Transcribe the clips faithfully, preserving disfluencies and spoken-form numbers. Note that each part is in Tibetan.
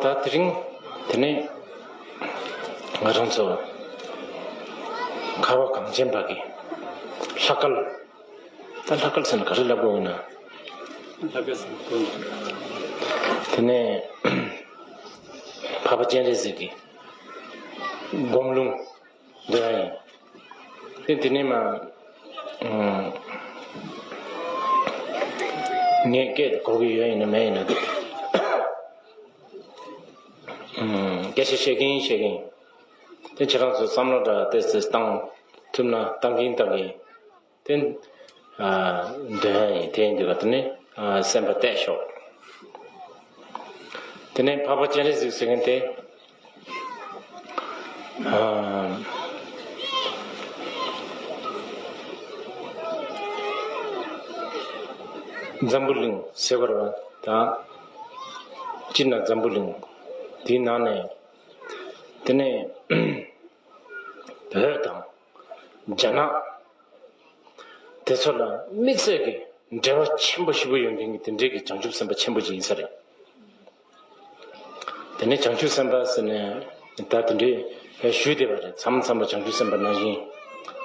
ད་དེ་རིང་དེ་ནས་ང་རང་ཚོ་ཁ་བ་གངས་ཅན་པ་གི་ལྷ་སྐལ། ད་ལྷ་སྐལ་ཟེར་ན་ག་རེ་ལབ་དགོས་ཡིན་ན། ལྷ་སྐལ་ཟེར་ན་དེ་ནས་འཕགས་པ་སྤྱན་རས་གཟིགས་ཀྱི་སྒོམ་ལུང་འདོན་ཡ་ཡིན། དེ་དེ་ནས་མ་ངས་སྐད་དེ་གོ་གི་ཡོད་ཡིན་ན་མེད་ཡིན་ན། སྐད་ཆ་བཤད་ཀྱིན་བཤད་ཀྱིན། དེ་ཁྱེད་རང་ཚོ་བསམ་བློ་འདྲ་ཏོག་ཙམ་བཏང་ཐུབ་ན་བཏང་གིན་བཏང་གིན། དེ་འདོན་ཡ་ཡིན། དེ་ཡིན་དུས་ག་དེ་ནས་སེམས་པ་གཏད་ཤོག་དེ་ནས་འཕགས་པ་སྤྱན་རས་གཟིགས་ཟེར་མཁན་དེ། འཛམ་བུ་གླིང་ཟེར་བ་རེད་པ། ད་སྤྱིར་ན་འཛམ་བུ་གླིང་དེའི་ནང་ནས། དེ་ནས་བོད་དང་རྒྱ་ནག་དེ་ཚོ་ལ་དམིགས་བསལ་གྱི་འབྲེལ་བ་ཆེན་པོ་ཞེ་པོ་ཡོད་མཁན་གྱི་དེ་འདྲའི་གི་བྱང་ཆུབ་སེམས་དཔའ་ཆེན་པོ་ཅིག་ཡིན་ས་རེད། དེ་ནས་བྱང་ཆུབ་སེམས་དཔའ་ཟེར་ནས་ད་དེ་འདྲའི་ཞུས་བསྡད་པ་རེད། མཚམས་མཚམས་ལ་བྱང་ཆུབ་སེམས་དཔའ་ནང་བཞིན།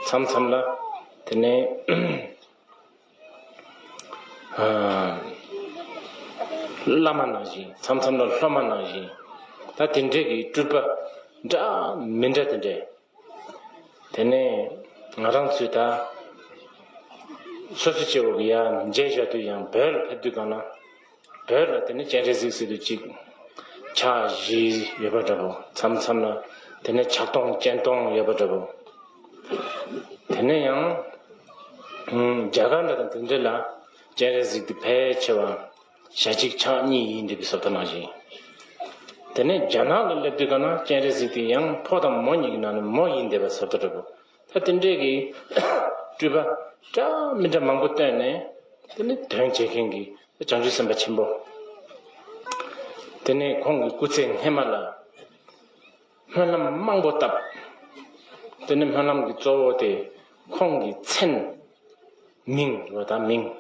མཚམས་མཚམས་ལ་དེ་ནས་ཨ་བླ་མ་ནང་བཞིན། མཚམས་མཚམས་ལ་སློབ་མ་ནང་བཞིན། ད་དེ་འདྲའི་གི་སྤྲུལ་པ་འདྲ་མི་འདྲ་དེ་འདྲས། དེ་ནས་ང་རང་ཚོས་ད་སོ་སོ་སྐྱེ་བོ་གི་ཡ་མཇལ་བཞག་དུས་ཡང་བོད་ལ་ཕེབས་དུས་གང་ན། བོད་ལ་དེ་ནས་སྤྱན་རས་གཟིགས་ཟེར་དུས་གཅིག་ཕྱག་བཞི་ཡོད་པ་འདྲ་པོ། མཚམས་མཚམས་ལ་དེ་ནས་ཕྱག་སྟོང་སྤྱན་སྟོང་ཡོད་པ་འདྲ་པོ། དེ་ནས་ཡང་རྒྱ་གར་འདྲ་དང་དེ་འདྲ་ལ་སྤྱན་རས་གཟིགས་དེ་ཕལ་ཆེ་བ་ཞལ་གཅིག་ཕྱག་གཉིས་ཡིན་འདྲ་པའི་བཟོ་ལྟ་ནང་བཞིན། དེ་ནས་རྒྱ་ནག་ལ་སླེབས་དུས་གང་ན་སྤྱན་རས་གཟིགས་དེ་ཡང་ཕོ་དང་མོ་གཉིས་ཀྱི་ནང་ནས་མོ་ཡིན་བསྡད་པ་བཟོ་ལྟ་འདྲ་པོ། ད་དེ་འདྲས་ཀྱི་སྤྲུལ་པ་འདྲ་མི་འདྲ་མང་པོ་བཏོན་ནས། དེ་ནས་དོན་བྱེད་མཁན་གྱི་བྱང་ཆུབ་སེམས་དཔའ་ཆེན་པོ། དེ་ནས་ཁོང་གི་སྐུ་ཚེ་སྔ་མ་ལ་སྨོན་ལམ་མང་པོ་བཏབ། དེ་ནས་སྨོན་ལམ་གྱི་གཙོ་བོ་དེ་ཁོང་གི་མཚན། མིང་རེད་པ། ད་མིང་།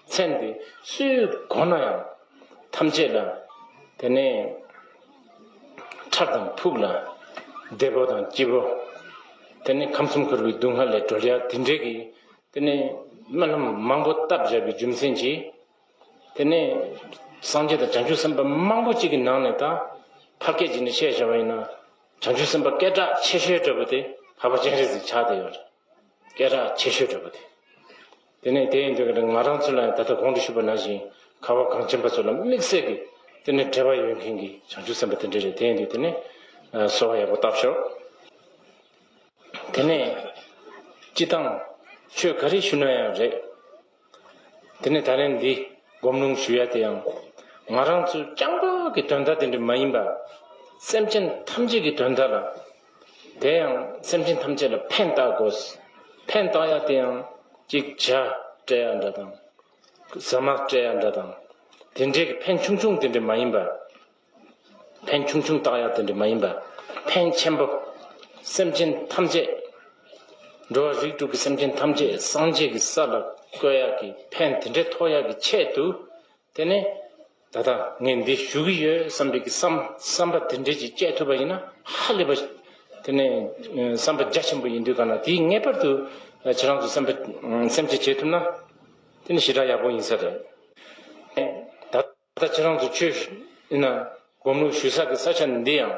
མཚན་དེ་སུས་གོ་ན་ཡང་ཐམས་ཅད་ལ། དེ་ནས་ཁྲག་དང་ཕུག་ལ་བདེ་པོ་དང་སྐྱིད་པོ། དེ་ནས་ཁམས་གསུམ་འཁོར་བའི་སྡུག་བསྔལ་ལས་སྒྲོལ་ཡ་དེ་འདྲས་ཀྱི། དེ་ནས་སྨོན་ལམ་མང་པོ་བཏབ་བཞག་པའི་རྒྱུ་མཚན་གྱིས། དེ་ནས་སངས་རྒྱས་དང་བྱང་ཆུབ་སེམས་དཔའ་མང་པོ་གཅིག་གི་ནང་ནས་ད་ཕལ་སྐད་ཅིག་ནས་བཤད་བཞག་པ་ཡིན་ན། བྱང་ཆུབ་སེམས་དཔའ་སྐད་གྲགས་ཆེ་ཤོས་འདྲ་པོ་དེ་འཕགས་པ་སྤྱན་རས་གཟིགས་ཆགས་བསྡད་ཡོད་རེད། སྐད་གྲགས་ཆེ་ཤོས་འདྲ་པོ་དེ། དེ་ནས་དེ་ཡིན་དུས་ང་རང་ཚོ་ལ་ཡང་ད་ལྟ་གོང་དུ་ཞུས་པ་ནང་བཞིན་ཁ་བ་གངས་ཅན་པ་ཚོ་ལ་དམིགས་བསལ་གྱི་དེ་ནས་འབྲེལ་བ་ཡོད་མཁན་གྱི་བྱང་ཆུབ་སེམས་དཔའ་དེ་འདྲ་རེད། དེ་ཡིན་དུས་དེ་ནས་གསོལ་བ་ཡག་པོ་བཏབ་ཤོག་དེ་ནས་སྤྱིར་བཏང་ཆོས་ག་རེ་ཞུ་ན་ཡང་རེད། དེ་ནས་ད་རེས་འདི་སྒོམ་ལུང་ཞུ་ཡ་དེ་ཡང་ང་རང་ཚོ་རྐྱང་པ་གི་དོན་དག་དེ་འདྲ་མ་ཡིན་པ། སེམས་ཅན་ཐམས་ཅད་ཀྱི་དོན་དག་ལ། དེ་ཡང་སེམས་ཅན་ཐམས་ཅད་ལ་ཕན་བཏགས་དགོས། ཕན་བཏགས་ཡ་དེ་ཡང་གཅིག་ཇ་སྤྲད་ཡ་འདྲ་དང་། ཟ་མ་སྤྲད་ཡ་འདྲ་དང་། དེ་འདྲའི་གི་ཕན་ཆུང་ཆུང་དེ་འདྲ་མ་ཡིན་པ། ཕན་ཆུང་ཆུང་བཏགས་ཡ་དེ་འདྲ་མ་ཡིན་པ། ཕན་ཆེན་པོ། སེམས་ཅན་ཐམས་ཅད། འགྲོ་བ་རིགས་དྲུག་གི་སེམས་ཅན་ཐམས་ཅད་སངས་རྒྱས་ཀྱི་ས་ལ་བཀོད་ཡག་གི་ཕན་དེ་འདྲ་ཐོགས་ཡག་གི་ཆེད་དུ། དེ་ནས་ད་ལྟ་ངས་འདི་ཞུ་གི་ཡོད་བསམ་པའི་གི་བསམ་བསམ་པ་དེ་འདྲ་ཅིག་སྐྱེ་ཐུབ་པ་ཡིན་ན་ཧ་ལས་པ། དེ་ནས་བསམ་པ་རྒྱ་ཆེན་པོ་ཡིན་དུས་ག་ན་དེ་ངེས་པར་དུ་ཁྱེད་རང་ཚོ་བསམ་པ་སེམས་ཅན་བྱེད་ཐུབ་ན། དེ་ནི་ཞེ་དྲག་ཡག་པོ་ཡིན་ས་རེད། ད། ད་ཁྱེད་རང་ཚོ་ཆོས་ཡིན་ན་སྒོམ་ལུགས་ཞུ་ས་གི་ས་ཆ་འདི་ཡང་།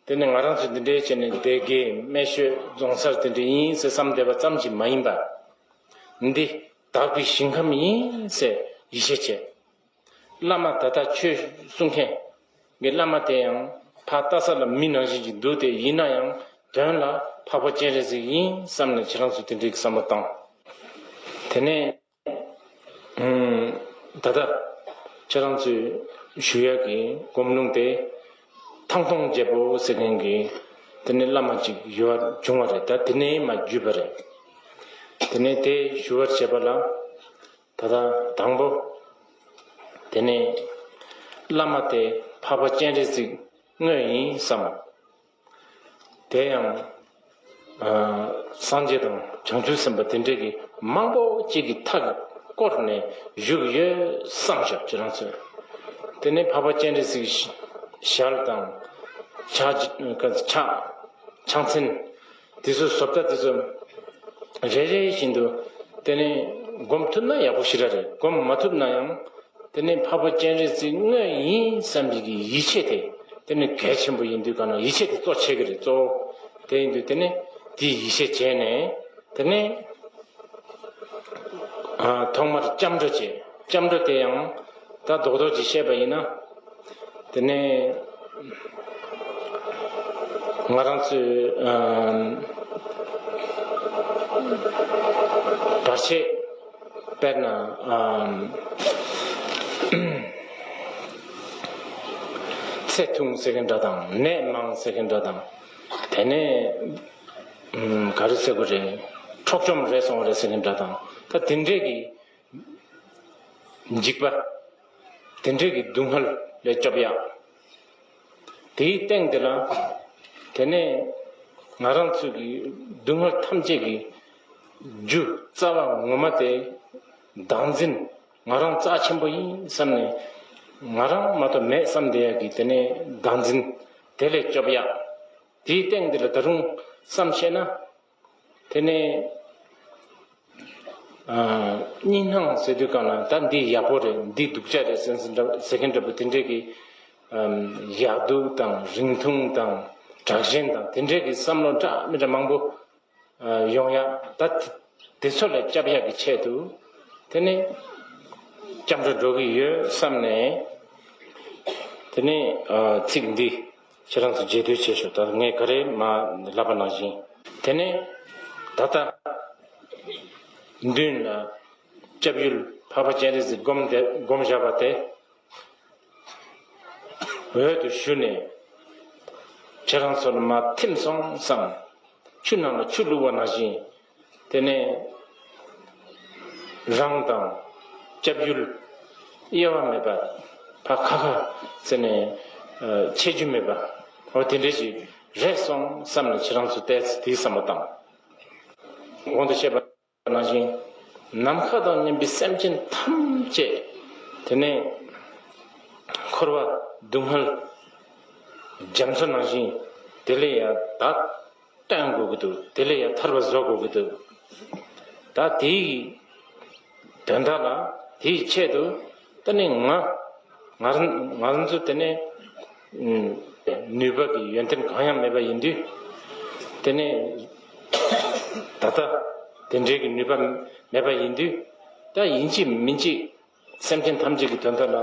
དེ་ནི་ང་རང་ཚོ་འདི་འདྲའི་བྱས་ནས་སྡེ་དགེ་སྨད་ཤོད་རྫོང་སར་དེ་འདྲ་ཡིན་ཟེར་བསམ་བསྡད་པ་ཙམ་གྱིས་མ་ཡིན་པ། འདི་དག་པའི་ཞིང་ཁམས་ཡིན་ཟེར་ཡིད་ཆེས་བྱས། བླ་མ་ད་ལྟ་ཆོས་གསུང་མཁན་གྱི་བླ་མ་དེ་ཡང་ཕར་ལྟ་ས་ལ་མི་ནང་བཞིན་གྱི་འདུག་དེ་ཡིན་ན་ཡང་དོན་ལ་འཕགས་པ་སྤྱན་རས་གཟིགས་ཡིན་བསམ་ནས་ཁྱེད་རང་ཚོ་དེ་འདྲའི་བསམ་བློ་བཏང་། དེ་ནས། ད་ལྟ་ཁྱེད་རང་ཚོས་ཞུ་ཡག་གི་སྒོམ་ལུང་དེ་ཐང་སྟོང་རྒྱལ་པོ་ཟེར་མཁན་གྱི་དེ་ནས་བླ་མ་ཅིག་ཡོད་བྱུང་བ་རེད། ད་དེ་ནས་མར་བརྒྱུད་པ་རེད། དེ་ནས་དེ་ཞུ་བར་བྱེད་པ་ལ་ད་ལྟ་དང་པོ་དེ་ནས་བླ་མ་དེ་འཕགས་པ་སྤྱན་རས་གཟིགས་དངོས་ཡིན་བསམ། དེ་ཡང་། ཨ། སངས་རྒྱས་དང་བྱང་ཆུབ་སེམས་དཔའ་དེ་འདྲས་ཀྱི་མང་པོ་གཅིག་གི་མཐའ་བསྐོར་ནས་བཞུགས་ཡོད་བསམ་ཤག་ཁྱེད་རང་ཚོས། དེ་ནས་འཕགས་པ་སྤྱན་རས་གཟིགས་ ཞལ་དང་། ཕྱག་ཕྱག་ཕྱག་མཚན། དེ་ཚོ་བཟོ་ལྟ་དེ་ཚོ་རེ་རེ་བཞིན་དུ་དེ་ནས་སྒོམ་ཐུབ་ན་ཡག་པོ་ཞེ་དྲག་རེད། སྒོམ་མ་ཐུབ་ན་ཡང་དེ་ནས་འཕགས་པ་སྤྱན་རས་གཟིགས་དངོས་ཡིན་བསམ་པའི་གི་ཡིད་ཆེས་དེ་དེ་ནས་གལ་ཆེན་པོ་ཡིན་དུས་གང་ན་ཡིད་ཆེས་དེ་གཙོ་ཆེ་གི་རེད། གཙོ་བོ་དེ་ཡིན་དུས་དེ་ནས་དེའི་ཡིད་ཆེས་བྱས་ནས་དེ་ནས། ཨ། ཐོག་མར་སྐྱབས་འགྲོ་བྱེད། སྐྱབས་འགྲོ་དེ་ཡང་ད་རྡོག་རྡོག་ཅིག་བཤད་པ་ཡིན་ན། དེ་ནས་ང་རང་ཚོའི་ཨམ་བར་ཆད། དཔེར་ན་ཨམ་ཚེ་ཐུང་ཟེར་མཁན་འདྲ་དང་། ནད་མང་ཟེར་མཁན་འདྲ་དང་། དེ་ནས་ཨམ་ག་རེ་ཟེར་དགོས་རེད། འཕྲོག་བཅོམ་རེད་སོང་རེད་ཟེར་མཁན་འདྲ་དང་། ད་དེ་འདྲས་ཀྱི་འཇིགས་པ། དེ་འདྲས་ཀྱི་སྡུག་བསྔལ་ལས་སྐྱོབ་ཡག་དེའི་སྟེང་དེ་ལ། དེ་ནས་ང་རང་ཚོའི་གི་སྡུག་བསྔལ་ཐམས་ཅད་ཀྱི་རྒྱུ་རྩ་བ་ངོ་མ་དེ་བདག་འཛིན། ང་རང་རྩ་ཆེན་པོ་ཡིན་བསམ་ནས། ང་རང་མ་གཏོགས་མེད་བསམ་བསྡད་ཡག་གི་དེ་ནས་བདག་འཛིན་དེ་ལས་སྐྱོབ་ཡག་དེའི་སྟེང་དེ་ལ་ད་རུང་བསམ་ཤེས་ན། དེ་ནས་ཨ་གཉིས་སྣང་ཟེར་དུས་གང་ལ་ད་འདི་ཡག་པོ་རེད། འདི་སྡུག་ཅག་རེད་ཟེར་ཟེར་འདྲ་ཟེར་མཁན་འདྲ་པོ་དེ་འདྲས་ཀྱི་ཨམ་ཡག་སྡུག་དང་རིང་ཐུང་དང་དྲག་ཞན་དང་དེ་འདྲས་ཀྱི་བསམ་བློ་འདྲ་མི་འདྲ་མང་པོ་ཨ་ཡོང་ཡག་ད་དེ་ཚོ་ལས་སྐྱབས་ཡག་གི་ཆེད་དུ་དེ་ནས་སྐྱབས་འགྲོ་འགྲོ་གི་ཡོད་བསམ་ནས། དེ་ནས་ཨ་ཚིག་འདི་ཁྱེད་རང་ཚོ་རྗེས་ཟློས་བྱེད་ཤོག་ད་ངས་ག་རེ་མ་ལབ་པ་ནང་བཞིན། དེ་ནས་ད་ལྟ་མདུན་ལ་སྐྱབས་ཡུལ་འཕགས་པ་སྤྱན་རས་གཟིགས་སྒོམ་དེ་སྒོམ་བཞག་པ་དེ་འོད་དུ་ཞུ་ནས་ཁྱེད་རང་ཚོ་ལ་མར་ཐིམ་སོང་བསམ། ཆུ་ནང་ལ་ཆུ་བླུགས་པ་ནང་བཞིན། དེ་ནས་རང་དང་སྐྱབས་ཡུལ་དབྱེ་བ་མེད་པ། ཕ་ཁ་ཁ་ཟེར་ནས་ཨ་ཆད་རྒྱུ་མེད་པ། འོ་དེ་འདྲ་ཞིག་རེད་སོང་བསམ་ནས་ཁྱེད་རང་ཚོ་ལྟས་ཚེ་དེའི་བསམ་བློ་བཏང་། གོང་དུ་བཤད་པ་ནང་བཞིན། ནམ་མཁའ་དང་མཉམ་པའི་སེམས་ཅན་ཐམས་ཅད་དེ་ནས་འཁོར་བ་སྡུག་བསྔལ་རྒྱ་མཚོ་ནང་བཞིན་དེ་ལས་ཡར་བདག་བཏོན་དགོས་ཀྱི་འདུག་དེ་ལས་ཡར་ཐར་པ་བཟོ་དགོས་ཀྱི་འདུག་ད་དེའི་དོན་དག་ལ་དེའི་ཆེད་དུ་ད་ནི་ང་ང་རང་ང་རང་ཚོ་དེ་ནས་ཨུམ་ནུས་པ་གི་ཡོན་ཏན་གང་ཡང་མེད་པ་ཡིན་དུས། དེ་ནས་ད་ལྟ་དེ་འདྲའི་གི་ནུས་པ་མེད་པ་ཡིན་དུས། ད་ཡིན་གཅིག་མིན་གཅིག་སེམས་ཅན་ཐམས་ཅད་ཀྱི་དོན་དག་ལ་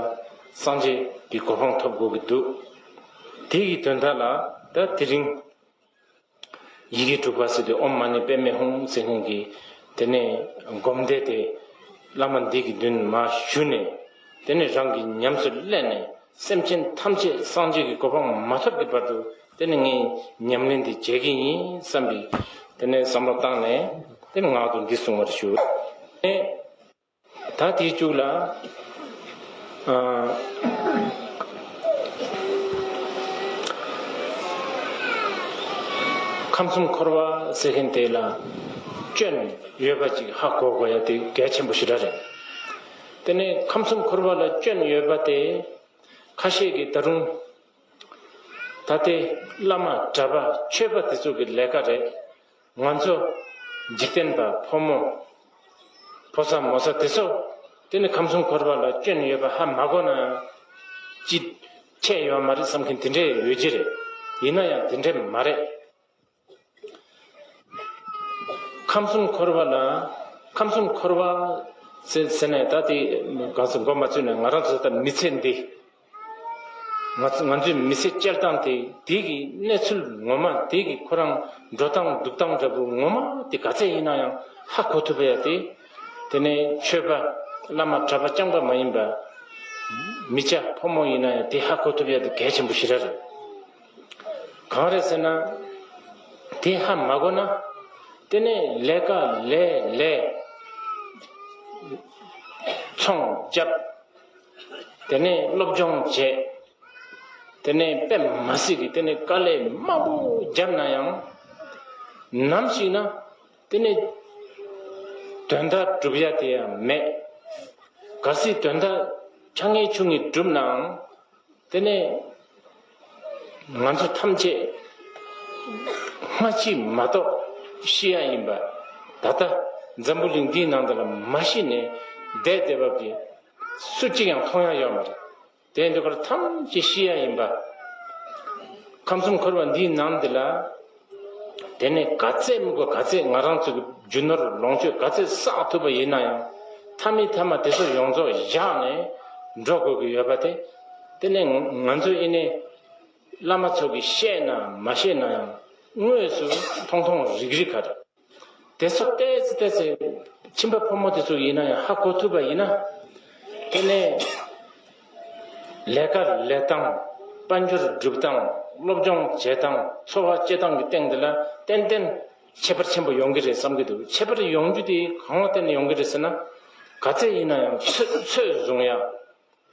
སངས་རྒྱས་ཀྱི་གོ་འཕང་ཐོབ་དགོས་ཀྱི་འདུག་དེ་ཡི་དོན་དག་ལ་ད་དེ་རིང་ཡི་གེ་དྲུག་པ་ཟེར་དུས་ཨོཾ་མ་ཎི་པདྨེ་ཧཱུྃ་ཟེར་མཁན་གྱི་དེ་ནས་སྒོམ་བཟླས་དེ་བླ་མ་འདི་གི་མདུན་མར་ཞུ་ནས། དེ་ནས་རང་གིས་ཉམས་སུ་ལེན་ནས་སེམས་ཅན་ཐམས་ཅད་སངས་རྒྱས་ཀྱི་གོ་འཕང་མ་ཐོབ་ཀྱི་བར་དུ་དེ་ནས་ངས་ཉམས་ལེན་འདི་བྱེད་ཀྱི་ཡིན་བསམ་པའི་དེ་ནས་བསམ་བློ་བཏང་ནས་དེ་ནས་ངག་ཏུ་འདི་གསུང་བར་ཞུ། ད་དེའི་མཇུག་ལ། ཨ། ཁམས་གསུམ་འཁོར་བ་ཟེར་མཁན་དེ་ལ་སྐྱོན་ཡོད་པ་ཅིག་ཧ་གོ་དགོས་ཡ་དེ་གལ་ཆེན་པོ་ཞེ་དྲག་རེད། དེ་ནས་ཁམས་གསུམ་འཁོར་བ་ལ་སྐྱོན་ཡོད་པ་དེ་ཁ་ཤས་ཀྱིས་ད་རུང་ད་ལྟའི་བླ་མ་གྲྭ་པ་ཆོས་པ་དེ་ཚོ་གི་ལས་ཀ་རེད། ང་ཚོ་འཇིག་རྟེན་པ་ཕོ་མོ་ཕོ་གསར་མོ་གསར་དེ་ཚོ་དེ་ནི་ཁམས་གསུམ་འཁོར་བ་ལ་སྐྱོན་ཡོད་པ་ཧ་མ་གོ་ན་ཅི་ཆད་ཡོད་མ་རེད་བསམ་མཁན་དེ་འདྲས་ཡོད་ཀྱི་རེད། ཡིན་ན་ཡང་དེ་འདྲས་མ་རེད། ཁམས་གསུམ་འཁོར་བ་ལ་ཁམས་གསུམ་འཁོར་བ་ཟེར་ཟེར་ནས་ད་དེ་གང་ཟེར་མགོ་མ་ཚོས་ནས་ང་རང་ཚོ་ད་མི་ཚེ་འདི། ང་ཚོ་ང་ཚོའི་མི་ཚེ་སྐྱེལ་སྟངས་དེ་དེ་གི་གནས་ཚུལ་ངོ་མ་དེ་གི་ཁོ་རང་འགྲོ་སྟངས་འདུག་སྟངས་འདྲ་པོ་ངོ་མ་དེ་ག་ཚད་ཡིན་ན་ཡང་ཧ་གོ་ཐུབ་ཡ་དེ། དེ་ནས་ཆོས་པ་བླ་མ་གྲྭ་པ་རྐྱང་པ་མ་ཡིན་པ་མི་སྐྱ་ཕོ་མོ་ཡིན་ན་ཡང་དེ་ཧ་གོ་ཐུབ་ཡ་དེ་གལ་ཆེན་པོ་ཞེ་དྲག་རེད། གང་རེད་ཟེར་ན། དེ་ཧ་མ་གོ་ན། དེ་ནས་ལས་ཀ་ལས་ལས། ཚོང་རྒྱབ། དེ་ནས་སློབ་སྦྱོང་བྱས། དེ་ནས་དཔེ་མ་སྲིད་ཀྱི་དེ་ནས་དཀའ་ལས་མང་པོ་བརྒྱབ་ན་ཡང་། ནམ་ཞིག་ན་དེ་ནས་དོན་དག་སྒྲུབ་ཡ་དེ་ཡང་མེད། གལ་སྲིད་དོན་དག་ཆ་ངེས་ཆུང་ངེས་སྒྲུབ་ནའང་། དེ་ནས་ ང་ཚོ་ཐམས་ཅད་སྔ་ཕྱི་མ་གཏོགས་ཤི་ཡ་ཡིན་པ། ད་ལྟ་འཛམ་བུ་གླིང་འདིའི་ནང་དུ་ལ་མ་ཤི་ནས་བསྡད་བསྡད་པ་གི་སུ་གཅིག་ཡང་མཐོང་ཡ་ཡོད་མ་རེད། དེ་འདི་གར་ཐམས་ཅད་ཤི་ཡ་ཡིན་པ། ཁམས་གསུམ་འཁོར་བ་འདིའི་ནང་འདི་ལ། དེ་ནས་ག་ཚད་མི་དགོས་ག་ཚད་ང་རང་ཚོ་གི་རྒྱུ་ནོར་ལོངས་སྤྱོད་ག་ཚད་བསགས་ཐུབ་པ་ཡིན་ན་ཡང་། མཐའ་མའི་མཐའ་མ་དེ་ཚོ་ཡོངས་རྫོགས་བཞག་ནས་འགྲོ་དགོས་ཀྱི་ཡོད་པ་དེ། དེ་ནས་ང་ཚོ་ཡིན་ནའི་བླ་མ་ཚོ་གིས་བཤད་ན་མ་བཤད་ན་ཡང་དངོས་སུ་མཐོང་མཐོང་རིག་རིག་ག་རེད། དེ་ཚོ་ཏོག་ཙམ་ཏོག་ཙམ་ཁྱིམ་པ་ཕོ་མོ་དེ་ཚོ་ཡིན་ན་ཡང་ཧ་གོ་ཐུབ་པ་ཡིན་ན། དེ་ནས་ལས་ཀ་ལས་སྟངས། དཔལ་འབྱོར་སྒྲུབ་སྟངས། སློབ་སྦྱོང་བྱེད་སྟངས། འཚོ་བ་སྐྱེལ་སྟངས་ཀྱི་སྟེང་དེ་ལ་ཏན་ཏན་ཁྱད་པར་ཆེན་པོ་ཡོང་གི་རེད་བསམ་གྱི་འདུག་ཁྱད་པར་ཡོང་རྒྱུ་དེ་གང་ལ་བརྟེན་ནས་ཡོང་གི་རེད་ཟེར་ན། ག་ཚད་ཡིན་ན་ཡང་ཚོད་ཚོད་བཟུང་ཡ།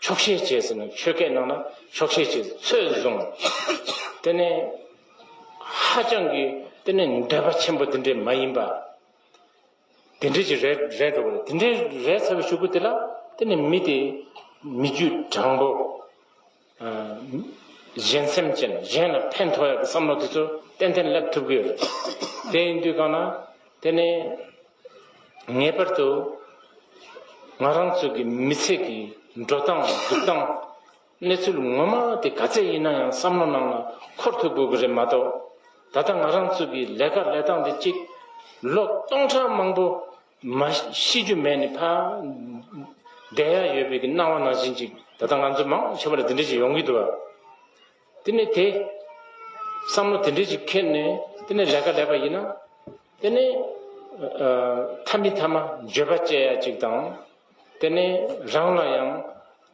ཆོག་ཤེས་བྱས་ཟེར་ན། ཆོས་སྐད་ནང་ན་ཆོག་ཤེས་བྱས། ཚོད་བཟུང་། དེ་ནས་ཧ་ཅང་གི་དེ་ནས་འདོད་པ་ཆེན་པོ་དེ་འདྲས་མ་ཡིན་པ། དེ་འདྲས་ཅིག་རེད་རེད་འགྲོ་གི་རེད། དེ་འདྲས་རེད་ཚར་བའི་གཞུག་གུ་དེ་ལ་དེ་ནས་མི་དེ་མི་རྒྱུད་དྲང་པོ། ཨ། གཞན་སེམས་ཅན། གཞན་ལ་ཕན་ཐོགས་ཡག་གི་བསམ་བློ་དེ་ཚོ་ཏན་ཏན་སླེབས་ཐུབ་ཀྱི་ཡོད་རེད། དེ་ཡིན་དུས་གང་ན་དེ་ནས་ངེས་པར་དུ་ང་རང་ཚོ་གི་མི་ཚེ་གི་འགྲོ་སྟངས་འདུག་སྟངས། གནས་ཚུལ་ངོ་མ་དེ་ག་ཚད་ཡིན་ན་ཡང་བསམ་བློ་ནང་ལ་འཁོར་ཐུབ་དགོས་ཀྱི་རེད་མ་གཏོགས། ད་ལྟ་ང་རང་ཚོ་གི་ལས་ཀ་ལས་སྟངས་དེ་གཅིག་ལོ་སྟོང་ཕྲག་མང་པོ་མ་ཤི་རྒྱུ་མེད་ནས་ཕར་བསྡད་ཡ་ཡོད་པའི་གི་སྣང་བ་ནང་བཞིན་ཅིག་ད་ལྟ་ང་ཚོ་མང་ཆེ་བ་ལ་དེ་འདྲ་ཞིག་ཡོང་གི་འདུག་བ། དེ་ནས་དེ་བསམ་བློ་དེ་འདྲ་ཞིག་འཁྱེར་ནས་དེ་ནས་ལས་ཀ་ལས་པ་ཡིན་ན། དེ་ནས་ཨ་མཐའ་མའི་མཐའ་མ་འགྱོད་པ་སྐྱེ་ཡ་ཅིག་དང་། དེ་ནས་རང་ལ་ཡང་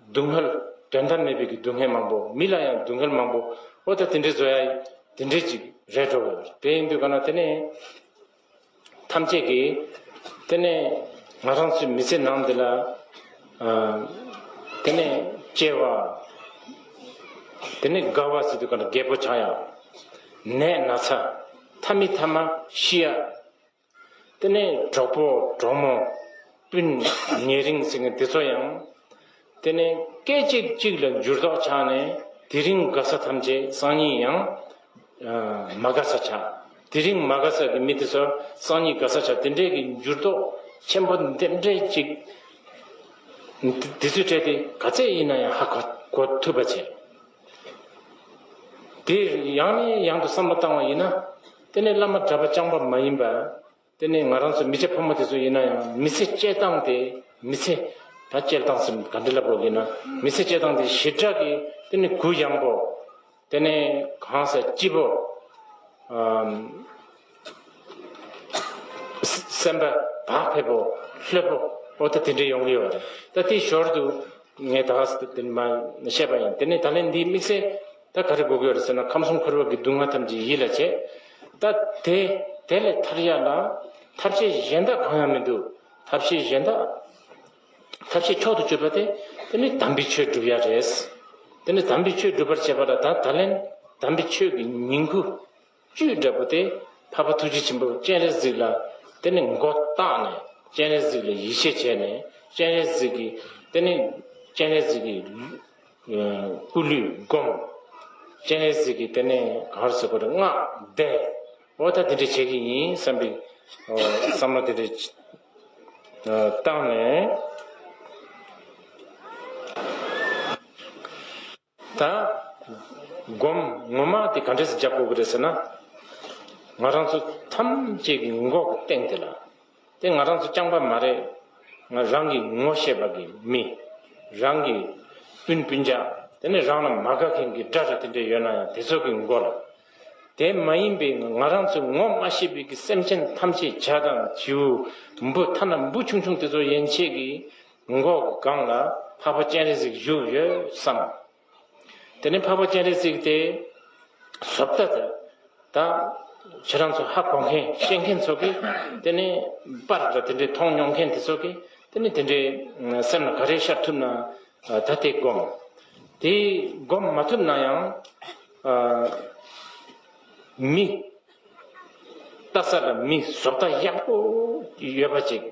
སྡུག་བསྔལ། དོན་དག་མེད་པའི་གི་སྡུག་བསྔལ་མང་པོ། མི་ལ་ཡང་སྡུག་བསྔལ་མང་པོ། ཨོ་ད་དེ་འདྲའི་བཟོ་ཡ་དེ་འདྲའི་ཅིག་རེད་འགྲོ་གི་ཡོད་རེད། དེ་ཡིན་དུས་ག་ན་དེ་ནས་ཐམས་ཅད་ཀྱིས་དེ་ནས་ང་རང་ཚོའི་མི་ཚེ་ནང་འདི་ལ་ཨ་དེ་ནས་སྐྱེ་བ། དེ་ནས་རྒ་བ་ཟེར་དུས་ག་ན་རྒད་པོ་ཆགས་ཡ། ནད་ན་ཚ། མཐའ་མའི་མཐའ་མ་ཤི་ཡ། དེ་ནས་གྲོགས་པོ་གྲོགས་མོ་སྤུན་ཉེ་རིང་ཟེར་མཁན་དེ་ཚོ་ཡང་། དེ་ནས་སྐད་ཅིག་གཅིག་ལ་འགྱུར་ལྡོག་ཆགས་ནས་དེ་རིང་དགའ་ས་ཐམས་ཅད་སང་ཉིན་ཡང་ཨ་མ་དགའ་ས་ཆགས། དེ་རིང་མ་དགའ་ས་གི་མི་དེ་ཚོ་སང་ཉིན་དགའ་ས་ཆགས། དེ་འདྲས་ཀྱི་འགྱུར་ལྡོག་ཆེན་པོ་འདི་འདྲས་ཅིག་དེ་ཚོའི་གྲས་དེ་ག་ཚད་ཡིན་ན་ཡང་ཧ་གོ་གོ་ཐུབ་པ་བྱས། དེ་ཡང་ནས་ཡང་དུ་བསམ་བློ་བཏང་བ་ཡིན་ན། དེ་ནས་བླ་མ་གྲྭ་པ་རྐྱང་པ་མ་ཡིན་པ། དེ་ནས་ང་རང་ཚོ་མི་སྐྱ་ཕོ་མོ་དེ་ཚོ་ཡིན་ན་ཡང་མི་ཚེ་སྐྱེལ་སྟངས་དེ། མི་ཚེ་ད་སྐྱེལ་སྟངས་ཟེར་ག་འདྲ་ལབ་དགོས་ཀྱི་ན། མི་ཚེ་སྐྱེལ་སྟངས་དེ་ཞེ་དྲག་གི་དེ་ནས་གུ་ཡངས་པོ། དེ་ནས་གང་ཟག་སྐྱིད་པོ། ཨམ། སེམས་པ་བག་ཕེབས་པོ། ལྷོད་པོ། འོ་ད་དེ་འདྲ་ཡོང་གི་ཡོད་རེད། ད་དེ་ཞོར་དུ་ངས་ད་ག་ཟེ་དེ་མ་བཤད་པ་ཡིན། དེ་ནས་ད་ལན་འདིའི་དམིགས་བསལ་ད་ག་རེ་དགོས་ཀྱི་ཡོད་རེད་ཟེར་ན། ཁམས་གསུམ་འཁོར་བ་གི་སྡུག་བསྔལ་ཐམས་ཅད་ཡིད་ལ་བྱེད། ད་དེ་དེ་ལས་ཐར་ཡ་ལ་ཐབས་ཤེས་གཞན་དག་གང་ཡང་མི་འདུག་ཐབས་ཤེས་གཞན་དག་ཐབས་ཤེས་མཆོག་ཏུ་གྱུར་པ་དེ་དེ་ནི་དམ་པའི་ཆོས་སྒྲུབ་ཡ་རེད། དེ་ནི་དམ་པའི་ཆོས་སྒྲུབ་པར་བྱེད་པ་ལ་ད་ད་ལན་དམ་པའི་ཆོས་ཀྱི་ཉིང་ཁུ་བཅུད་འདྲ་པོ་དེ་འཕགས་པ་ཐུགས་རྗེ་ཆེན་པོ་སྤྱན་རས་གཟིགས་ལ་དེ་ནི་མགོ་བཏགས་ནས། སྤྱན་རས་གཟིགས་ལ་ཡིད་ཆེས་བྱས་ནས། སྤྱན་རས་གཟིགས་ཀྱི་དེ་ནི་སྤྱན་རས་གཟིགས་ཀྱི་སྐུ་ལུས་བསྒོམ། སྤྱན་རས་གཟིགས་ཀྱི་དེ་ནས་ག་རེ་ཟེར་དགོས་རེད། སྔགས་བཟླས། འོ་ད་དེ་འདྲ་བྱེད་ཀྱི་ཡིན་བསམ་པའི་བསམ་བློ་དེ་འདྲ་བཏང་ནས། ད་སྒོམ་ངོ་མ་དེ་ག་འདྲས་སེ་རྒྱག་དགོས་ཀྱི་རེད་ཟེར་ན། ང་རང་ཚོ་ཐམས་ཅད་ཀྱི་མགོ་སྟེང་དེ་ལ། དེ་ང་རང་ཚོ་རྐྱང་པ་མ་རེད། ང་རང་གི་ངོ་ཤེས་པ་གི་མི། རང་གི་སྤུན་སྤུན་ཀྱག་དེ་ནས་རང་ལ་མ་དགའ་མཁན་གྱི་དགྲ་རེ་དེ་འདྲ་ཡོད་ན་ཡང་དེ་ཚོ་གི་མགོ་ལ། དེ་མ་ཡིན་པའི་ང་རང་ཚོའི་ངོ་མ་ཤེས་པའི་གི་སེམས་ཅན་ཐམས་ཅད་བྱ་དང་བྱིའུ་འབུ་ཐ་ན་འབུ་ཆུང་ཆུང་དེ་ཚོ་ཡན་ཆད་ཀྱི་མགོ་གི་སྒང་ལ་འཕགས་པ་སྤྱན་རས་གཟིགས་བཞུགས་ཡོད་བསམ། དེ་ནས་འཕགས་པ་སྤྱན་རས་གཟིགས་དེ་བཟོ་ལྟ་དེ་ད་ཁྱེད་རང་ཚོ་ཧ་གོ་མཁན་ཤེས་མཁན་ཚོ་གིས་དེ་ནས་པར་དང་དེ་འདྲའི་མཐོང་མྱོང་མཁན་དེ་ཚོ་གིས་དེ་ནས་དེ་འདྲའི་སེམས་ལ་ག་རེ་ཤར་ཐུབ་ན། ད་དེ་སྒོམ། དེ་སྒོམ་མ་ཐུབ་ན་ཡང་། ཨ། མི། ལྟ་ས་ལ་མི་བཟོ་ལྟ་ཡག་པོ་ཡོད་པ་ཅིག་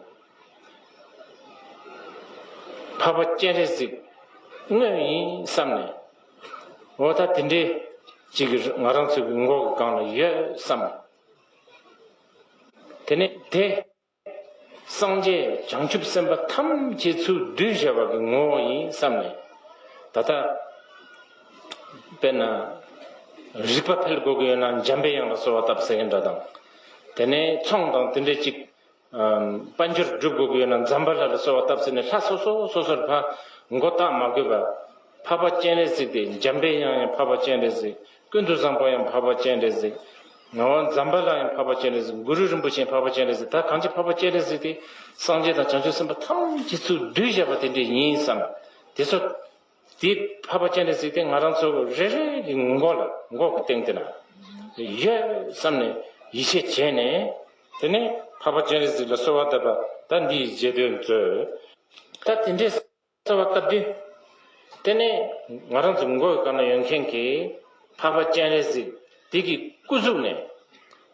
འཕགས་པ་སྤྱན་རས་གཟིགས་དངོས་ཡིན་བསམ་ནས། འོ་ད་དེ་འདྲའི་ ཅིག་གི་ང་རང་ཚོ་གི་མགོ་གི་སྒང་ལ་ཡོད་བསམ། དེ་ནས་དེ་སངས་རྒྱས་བྱང་ཆུབ་སེམས་དཔའ་ཐམས་ཅད་ཚུར་བསྡུས་བཞག་པ་གི་ངོ་བོ་ཡིན་བསམ་ནས། ད་ལྟ་དཔེར་ན་རིག་པ་འཕེལ་དགོས་ཀྱི་ཡོད་ན་འཇམ་པའི་དབྱངས་ལ་གསོལ་བ་བཏབ་ཟེར་མཁན་འདྲ་དང་། དེ་ནས་ཚོང་དང་དེ་འདྲས་ཅིག་དཔལ་འབྱོར་སྒྲུབ་དགོས་ཀྱི་ཡོད་ན་འཛམ་བྷ་ལ་ལ་གསོལ་བ་བཏབ་ཟེར་ནས། ལྷ་སོ་སོ་སོ་སོར་ཕར་མགོ་བཏགས་མ་དགོས་པར་འཕགས་པ་སྤྱན་རས་གཟིགས་ཏེ། འཇམ་པའི་དབྱངས་ཡང་འཕགས་པ་སྤྱན་རས་གཟིགས། ཀུན་ཏུ་བཟང་པོ་ཡང་འཕགས་པ་སྤྱན་རས་གཟིགས། ངག་དབང་འཛམ་བྷ་ལ་ཡང་འཕགས་པ་སྤྱན་རས་གཟིགས། གུ་རུ་རིན་པོ་ཆེ་ཡང་འཕགས་པ་སྤྱན་རས་གཟིགས། ད་གང་ཅི་འཕགས་པ་སྤྱན་རས་གཟིགས་ཏེ་སངས་རྒྱས་དང་བྱང་ཆུབ་སེམས་དཔའ་ཐམས་ཅད་ཚུར་བསྡུས་བཞག་པ་དེ་འདྲས་ཡིན་བསམ། དེ་ཚོ། དེ་འཕགས་པ་སྤྱན་རས་གཟིགས་དེ་ང་རང་ཚོ་རེ་རེ་གི་མགོ་ལ་མགོ་གི་སྟེང་དེ་ན་ཡོད་བསམ་ནས་ཡིད་ཆེས་བྱས་ནས། དེ་ནས་འཕགས་པ་སྤྱན་རས་གཟིགས་ལ་གསོལ་བ་བཏབ་པ་ད་འདིའི་རྗེས་ཟློས་མཛོད། ད་དེ་འདྲའི་གསོལ་བ་བཏབ་དུས། དེ་ནས་ང་རང་ཚོ་མགོ་གི་སྒང་ན་ཡོད་མཁན་གྱི་འཕགས་པ་སྤྱན་རས་གཟིགས་དེ་གི་སྐུ་གཟུགས་ནས་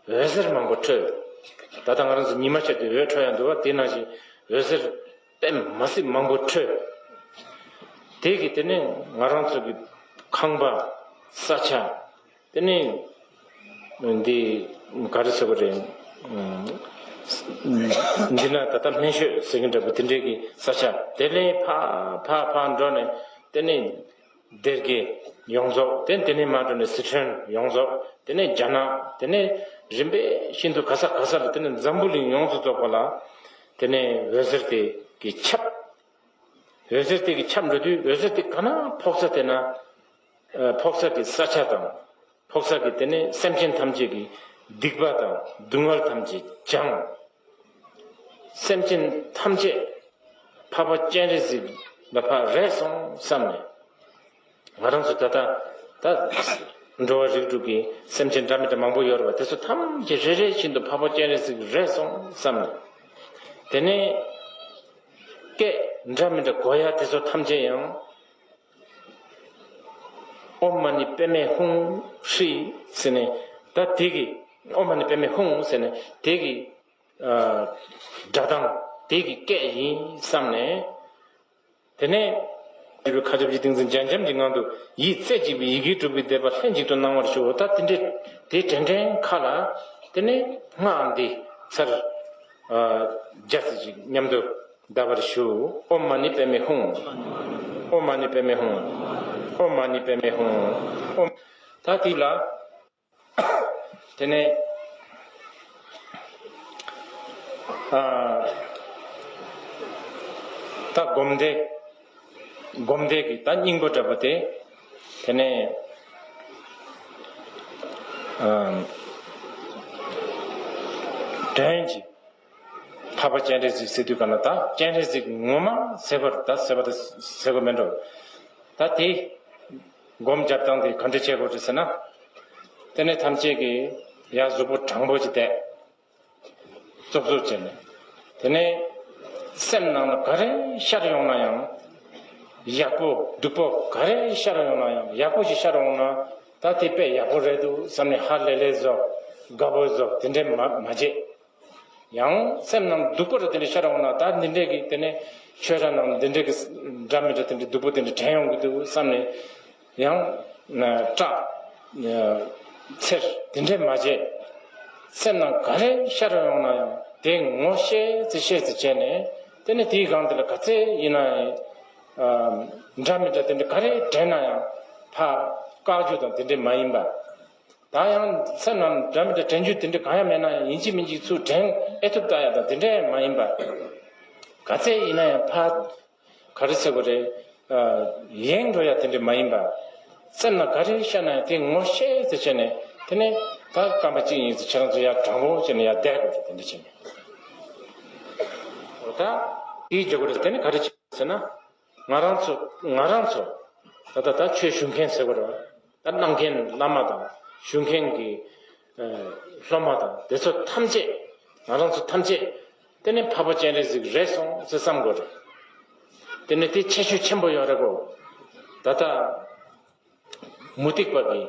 འོད་ཟེར་མང་པོ་འཕྲོས། ད་ལྟ་ང་རང་ཚོ་ཉི་མ་ཆར་དུ་འོད་འཕྲོ་ཡང་འདུག་བ། དེ་ནང་བཞིན་འོད་ཟེར་དཔེ་མ་སྲིད་མང་པོ་འཕྲོས། དེ་གི་དེ་ནས་ང་རང་ཚོ་གི་ཁང་པ་ས་ཆ། དེ་ནས་འདི་ག་རེ་ཟེར་བ་རེད། འདི་ན་ད་ལྟ་སྨན་ཤོད་ཟེར་གྱི་འདྲ་པོ་དེ་འདྲའི་གི་ས་ཆ་དེ་ལས་ཕ་ཕ་ཕ་འགྲོ་ནས། དེ་ནས་སྡེ་དགེ་ཡོངས་རྫོགས། དེ་དེ་ནས་མར་འགྲོ་ནས་སི་ཁྲོན་ཡོངས་རྫོགས། དེ་ནས་རྒྱ་ནག། དེ་ནས་རིམ་པས་ཤིན་ཏུ་ག་ས་ག་ས་ལ། དེ་ནས་འཛམ་བུ་གླིང་ཡོངས་སུ་རྫོགས་པ་ལ། དེ་ནས་འོད་ཟེར་དེ་གི་ཁྱབ། འོད་ཟེར་དེ་གི་ཁྱབ་འགྲོ་དུས། འོད་ཟེར་དེ་ག་ན་ཕོག་ས་དེ་ན། ཨ། ཕོག་ས་གི་ས་ཆ་དང་། ཕོག་ས་གི་དེ་ནས་སེམས་ཅན་ཐམས་ཅད་ཀྱི་སྡིག་པ་དང་སྡུག་བསྔལ་ཐམས་ཅད་སྦྱངས། སེམས་ཅན་ཐམས་ཅད་འཕགས་པ་སྤྱན་རས་གཟིགས་ལ་ཕར་རེག་སོང་བསམ་ནས། ང་རང་ཚོ་ད་ལྟ་ད་འགྲོ་བ་རིགས་དྲུག་གི་སེམས་ཅན་འདྲ་མི་འདྲ་མང་པོ་ཡོད་རེད་བ། དེ་ཚོ་ཐམས་ཅད་རེ་རེ་བཞིན་དུ་འཕགས་པ་སྤྱན་རས་གཟིགས་རེག་སོང་བསམ་ནས། དེ་ནས་སྐད་འདྲ་མི་འདྲ་གོ་ཡ་དེ་ཚོ་ཐམས་ཅད་ཡང་ཨོཾ་མ་ཎི་པདྨེ་ཧཱུྃ་ཧྲཱིཿ་ཟེར་ནས། ད་དེ་གི་ཨོཾ་མ་ཎི་པདྨེ་ཧཱུྃ་ཟེར་ནས་དེ་གི་ཨ། སྒྲ་གདངས་དེ་གི་སྐད་ཡིན་བསམ་ནས། དེ་ནས་ཁ་སྐྱབས་ཀྱི་ཏིང་འཛིན་འཇམ་འཇམ་གྱི་ངང་དུ། ཡིད་རྩེ་གཅིག་པའི་ཡི་གེ་དྲུག་པའི་བཟླས་པ་ལྷན་ཅིག་ཏུ་གནང་བར་ཞུ། ད་དེ་འདྲའི་དེ་དྲན་དྲན་ཁ་ལ། དེ་ནས་སྔགས་འདི་ཚར་ཨ། བརྒྱ་ཙམ་ཅིག་མཉམ་དུ་བཟླ་བར་ཞུ། ཨོཾ་མ་ཎི་པདྨེ་ཧཱུྃ། ཨོཾ་མ་ཎི་པདྨེ་ཧཱུྃ། ཨོཾ་མ་ཎི་པདྨེ་ཧཱུྃ། ཨོཾ། ད་དེ་ལ། དེ་ནས་ཨ། ད་སྒོམ་བཟླས། སྒོམ་བཟླས་ཀྱི་ད་སྙིང་པོ་འདྲ་པོ་དེ། དེ་ནས་ཨ། དོན་གྱི་འཕགས་པ་སྤྱན་རས་གཟིགས་ཟེར་དུས་ག་ན། ད་སྤྱན་རས་གཟིགས་ངོ་མ་ཟེར་བར་ད་ཟེར་བ་དེ་ཟེར་དགོས་མེད་འགྲོ། ད་དེ་སྒོམ་རྒྱབ་སྟངས་དེ་ག་འདྲ་བྱེད་དགོས་རེད་ཟེར་ན། དེ་ནས་ཐམས་ཅད་ཀྱིས་ཡར་གཟུགས་པོ་དྲང་པོ་ཅིག་བསྡད། ཙོག་ཙོག་བྱས་ནས། དེ་ནས་སེམས་ནང་ལ་ག་རེ་ཤར་ཡོང་ན་ཡང་། ཡག་པོ་སྡུག་པོ་ག་རེ་ཤར་ཡོང་ན་ཡང་། ཡག་པོ་ཞིག་ཤར་ཡོང་ན་ད་དེ་དཔེ་ཡག་པོ་རེད་འདུག་བསམ་ནས་ཧ་ལས་ལས་བཟོ། དགའ་པོ་བཟོ། དེ་འདྲས་མ་མ་བྱེད། ཡང་སེམས་ནང་སྡུག་པོ་རེ་དེ་འདྲ་ཤར་འོང་ན། ད་འདི་འདྲས་ཀྱི་དེ་ནས་ཆོས་ར་ནང་འདི་འདྲས་ཀྱི་འདྲ་མི་འདྲ་དེ་འདྲས་སྡུག་པོ་དེ་འདྲ་དྲན་ཡོང་གི་འདུག་བསམ་ནས། ཡང་ན་སྐྲག་འཚེར་དེ་འདྲས་མ་བྱེད། སེམས་ནང་ག་རེ་ཤར་ཡོང་ན་ཡང་དེ་ངོ་ཤེས་ཚེ་ཤེས་ཚེ་བྱས་ནས། དེ་ནས་དེའི་སྒང་དེ་ལ་ག་ཚད་ཡིན་ན་ཡང་འདྲ་མི་འདྲ་དེ་འདྲས་ག་རེ་དྲན་ན་ཡང་ཕར་བཀག་རྒྱུ་དང་དེ་འདྲས་མ་ཡིན་པ། ད་ཡང་སེམས་ནང་འདྲ་མི་འདྲ་དྲན་རྒྱུ་དེ་འདྲ་གང་ཡང་མེད་ན་ཡང་། ཡིན་གཅིག་མིན་གཅིག་ཚུར་དྲན་ཨེ་ཐུབ་ལྟ་ཡ་དང་དེ་འདྲ་མ་ཡིན་པ། ག་ཚད་ཡིན་ན་ཡང་ཕར་ག་རེ་ཟེར་དགོས་རེད། ཡེངས་འགྲོ་ཡ་དེ་འདྲ་མ་ཡིན་པ། སེམས་ནང་ག་རེ་ཤར་ན་ཡང་དེ་ངོ་ཤེས་ཚེ་བྱས་ནས། དེ་ནས་ད་རྐང་པ་གཅིག་གཉིས་ཚེ་ཁྱེད་རང་ཚོ་ཡར་དྲང་པོ་བྱས་ནས་ཡར་བསྡད་དགོས་རེད། དེ་འདྲ་བྱས་ནས། འོ་ད་དེའི་རྒྱུ་དགོས་རེད། དེ་ནས་ག་རེ་བྱེད་ཟེར་ན། ང་རང་ཚོ་ང་རང་ཚོ་ད་ལྟ་ད་ཆོས་ཞུ་མཁན་ཟེར་དགོས་རེད་བ། ད་གནང་མཁན་བླ་མ་དང་ཞུ་མཁན་གྱི་ཨ་སློབ་མ་དང་དེ་ཚོ་ཐམས་ཅད། ང་རང་ཚོ་ཐམས་ཅད་དེ་ནས་འཕགས་པ་སྤྱན་རས་གཟིགས་རེད་སོང་ཟེར་བསམ་དགོས་རེད། དེ་ནས་དེ་ཁྱད་ཆོས་ཆེན་པོ་ཡོད་རེད་གོ། ད་ལྟ་མུ་སྟེགས་པ་གིས་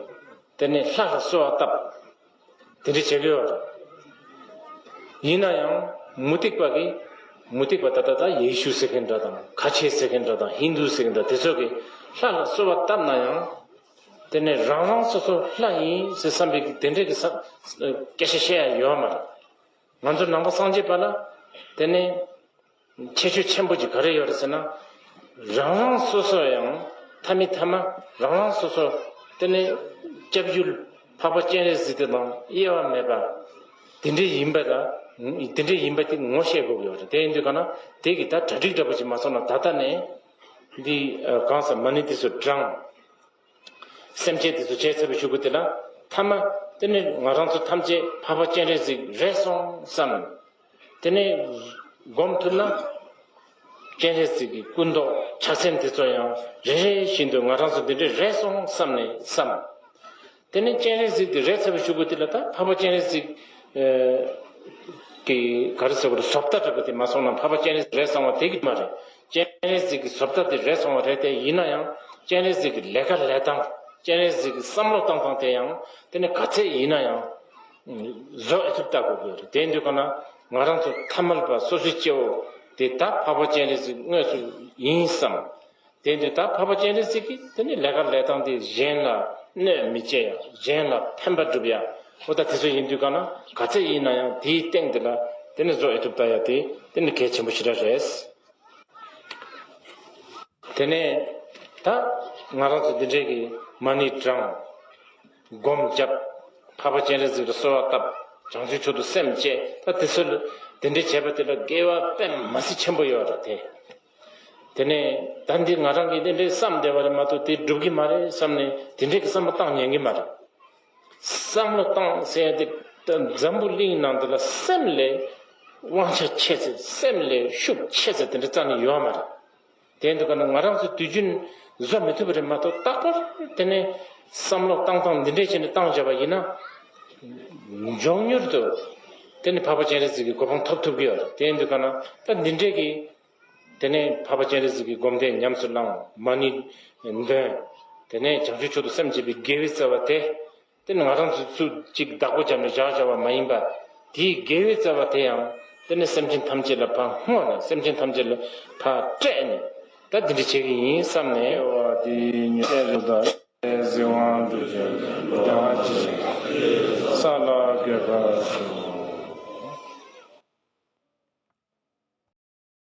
དེ་ནས་ལྷ་ལ་གསོལ་བ་བཏབ། དེ་འདྲ་བྱེད་ཀྱི་ཡོད་རེད། ཡིན་ན་ཡང་མུ་སྟེགས་པ་གིས། མུ་སྟེགས་པ་ད་ལྟ་ད་ཡེ་ཤུ་ཟེར་མཁན་འདྲ་དང་། ཁ་ཆེ་ཟེར་མཁན་འདྲ་དང་། ཧིན་དུ་ཟེར་མཁན་འདྲ། དེ་ཚོ་གིས་ལྷ་ལ་གསོལ་བ་བཏབ་ན་ཡང་ དེ་ནས་རང་རང་སོ་སོ་ལྷ་ཡིན་ཟེར་བསམ་པའི་དེ་འདྲའི་གི་ས་སྐད་ཆ་བཤད་ཡ་ཡོད་མ་རེད། ང་ཚོ་ནང་པ་སངས་རྒྱས་པ་ལ་དེ་ནས་ཁྱད་ཆོས་ཆེན་པོ་ཅིག་ག་རེ་ཡོད་རེད་ཟེར་ན། རང་རང་སོ་སོ་ཡང་ཐ་མི་ཐ་མ་རང་རང་སོ་སོ་དེ་ནས་སྐྱབས་ཡུལ་འཕགས་པ་སྤྱན་རས་གཟིགས་དེ་དང་དབྱེ་བ་མེད་པ་དེ་འདྲའི་ཡིན་པ་ལ་དེ་འདྲའི་ཡིན་པ་དེ་ངོ་ཤེས་དགོས་ཀྱི་ཡོད་རེད། དེ་ཡིན་དུས་ག་ན་དེ་གི་ད་གྲ་སྒྲིག་འདྲ་པོ་ཅིག་མ་སོང་ན་ད་ལྟ་ནས་འདི་གང་ཟེར་མ་ཎི་དེ་ཚོ་བགྲངས། སེམས་བསྐྱེད་དེ་ཚོ་བྱས་ཚར་བའི་གཞུག་གུ་དེ་ལ་ཐ་མ་དེ་ནི་ང་རང་ཚོ་ཐམས་ཅད་འཕགས་པ་སྤྱན་རས་གཟིགས་རེད་སོང་བསམ། དེ་ནས་སྒོམ་ཐུབ་ན་སྤྱན་རས་གཟིགས་ཀྱི་སྐུ་མདོག་ཕྱག་མཚན་དེ་ཚོ་ཡང་རེ་རེ་བཞིན་དུ་ང་རང་ཚོ་འདི་འདྲས་རེད་སོང་བསམ་ནས་བསམ། དེ་ནས་སྤྱན་རས་གཟིགས་དེ་རེད་ཚར་བའི་གཞུག་གུ་དེ་ལ་ད་འཕགས་པ་སྤྱན་རས་གཟིགས་ཀྱི་ག་རེ་ཟེར་དགོས་རེད། བཟོ་ལྟ་འདྲ་པོ་དེ་མ་སོང་ན་འཕགས་པ་སྤྱན་རས་གཟིགས་རེད་སོང་བ་དེ་གི་མ་རེད། སྤྱན་རས་གཟིགས་ཀྱི་བཟོ་ལྟ་དེ་རེད་སོང་བ་རེད་དེ། ཡིན་ན་ཡང་སྤྱན་རས་གཟིགས་ཀྱི་ལས་ཀ་ལས་སྟངས། སྤྱན་རས་གཟིགས་ཀྱི་བསམ་བློ་བཏང་སྟངས་དེ་ཡང་དེ་ནི་ག་ཚད་ཡིན་ན་ཡང་བཟོ་ཨེ་ཐུབ་ལྟ་དགོས་ཀྱི་རེད། དེ་འདུག་ག་ན་ང་རང་ཚོ་ཐ་མལ་པ་སོ་སོའི་སྐྱེ་བོ་དེ་ད་འཕགས་པ་སྤྱན་རས་གཟིགས་དངོས་སུ་ཡིན་བསམ། དེ་འདུག་ད་འཕགས་པ་སྤྱན་རས་གཟིགས་ཀྱི་དེ་ནི་ལས་ཀ་ལས་སྟངས་དེ་གཞན་ལ་གནོད་མི་བྱེད་ཡ། གཞན་ལ་ཕན་པ་སྒྲུབ་ཡ། འོ་ད་དེ་ཚོ་ཡིན་དུས་ག་ན་ག་ཚད་ཡིན་ན་ཡང་དེའི་སྟེང་དེ་ལ་དེ་ནི་བཟོ་ཨེ་ཐུབ་ལྟ་ཡ་དེ་དེ་ནི་གལ་ཆེན་པོ་ཞེ་དྲག་རེད། དེ་ནས་ད་ང་རང་ཚོ་འདི་འདྲའི་གི་མ་ཎི་བགྲང་། སྒོམ་བརྒྱབ། འཕགས་པ་སྤྱན་རས་གཟིགས་ལ་གསོལ་བ་བཏབ། བྱང་ཆུབ་མཆོག་ཏུ་སེམས་བསྐྱེད། ད་དེ་ཚོ་ལ་དེ་འདྲའི་བྱས་པ་དེ་ལ་དགེ་བ་དཔེ་མ་སྲིད་ཆེན་པོ་ཡོད་རེད་དེ། དེ་ནས་ད་འདི་ང་རང་གིས་དེ་འདྲའི་བསམ་བསྡད་པ་རེད་མ་གཏོགས་དེ་འགྲུབ་ཀྱི་མ་རེད་བསམ་ནས་དེ་འདྲའི་གི་བསམ་བློ་བཏང་ཉན་གྱི་མ་རེད། བསམ་བློ་བཏང་ཟེར་ཡ་དེ་ད་འཛམ་བུ་གླིང་ནང་འདི་ལ་སེམས་ལས་དབང་ཆ་ཆེ་ཚེ་སེམས་ལས་ཤུགས་ཆེ་ཚེ་དེ་འདྲ་རྩ་ནས་ཡོད་མ་རེད། དེ་འདུག་ག་ན་ང་རང་ཚོ་དུས་རྒྱུན་བཟོ་མི་ཐུབ་པ་རེད་མ་གཏོགས་རྟག་པར་དེ་ནས་བསམ་བློ་བཏང་སྟངས་འདི་འདྲས་བྱས་ནས་བཏང་བྱས་པ་ཡིན་ན་མགྱོགས་མྱུར་དུ་དེ་ནས་འཕགས་པ་སྤྱན་རས་གཟིགས་ཀྱི་གོ་འཕང་ཐོབ་ཐུབ་ཀྱི་ཡོད་རེད། དེ་འདུག་ག་ན་ད་འདི་འདྲས་ཀྱི་དེ་ནས་འཕགས་པ་སྤྱན་རས་གཟིགས་ཀྱི་སྒོམ་བཟླས་ཉམས་སུ་བླངས། མ་ཎི་འདོན། དེ་ནས་བྱང་ཆུབ་མཆོག་ཏུ་སེམས་བསྐྱེད་པའི་དགེ་བའི་རྩ་བ་དེ། དེ་ནི་ང་རང་ཚོ་ཚུར་གཅིག་བདག་པོ་བརྒྱབ་ནས་བཞག་བཞག་པ་མ་ཡིན་པ། དེའི་དགེ་བའི་རྩ་བ་དེ་ཡང་དེ་ནི་སེམས་ཅན་ཐམས་ཅད་ལ་ཕར་བསྔོས་ནས་སེམས་ཅན་ཐམས་ཅད་ལ་ཕར་སྤྲད་ནས་ད་འདི་འདྲ་བྱེད་ཀྱི་ཡིན་བསམ་ནས། དེ་ཉོན་ཅན་རེ་ད་གཟིགས་དབང་འདུས་ཀྱི་བདག་ཅིང་ས་ལ་དགོད་པར་ཞུ།